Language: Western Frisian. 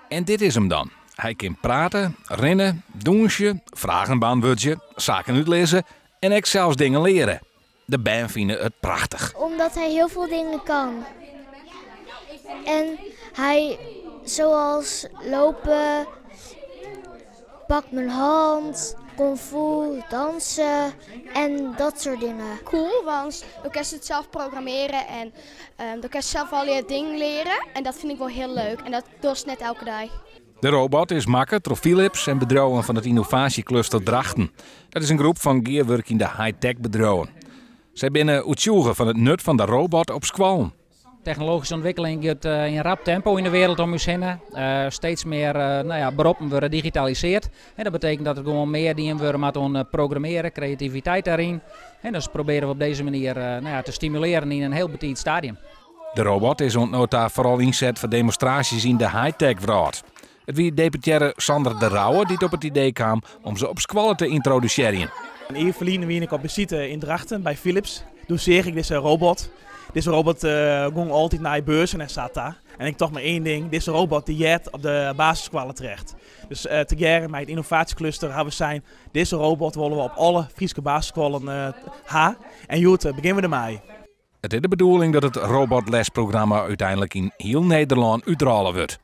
En dit is him dan. Hy kin prate, rinne, dûnsje, fragen beäntwurdzje, saken útlizze en ek sels dingen leare. De bern fine it prachtich. Omdat hij heel veel dingen kan. En hij, zoals lopen, pak mijn hand, kung fu, dansen en dat soort dingen. Cool, want dan kan ze het zelf programmeren en dan kan ze zelf al je dingen leren. En dat vind ik wel heel leuk en dat doe ze net elke dag. De robot is makke troch Philips en bedriuwen fan it ynnovaasjekluster Drachten. Dat is in groep fan gearwurkjende high-tech bedriuwen. Sy binne oertsjûge fan it nut fan de robot op skoallen. Technologyske ûntwikkeling giet yn rap tempo yn de wereld om ús hinne. Steeds mear, nou ja, beroppen wurde digitalisearre. En dat betekent dat der gewoan mear dien wurde moat oan programmearjen, kreativiteit dêryn. En dus probearje we op dizze manier, nou ja, te stimulearjen yn in hiel betiid stadium. De robot is oant no ta foaral ynset foar demonstraasjes yn de high-tech wrâld. It wie deputearre Sander de Rouwe dy't op it idee kaam om se op skoalle te yntrodusearjen. In jier ferlyn wie ik op besite yn Drachten by Philips. Doe seach ik dizze robot. Dizze robot gong altyd nei beurzen en sa ta. En ik tocht mar ien ding, dizze robot dy heart op de basisskoalle terecht. Dus tegearre mei it ynnovaasjekluster hawwe we sein, dizze robot wolle we op alle Fryske basisskoallen ha. En hjoed begjinne we dermei. It is de bedoeling dat it robotlesprogramma úteinlik yn hiel Nederlân útrôle wurdt.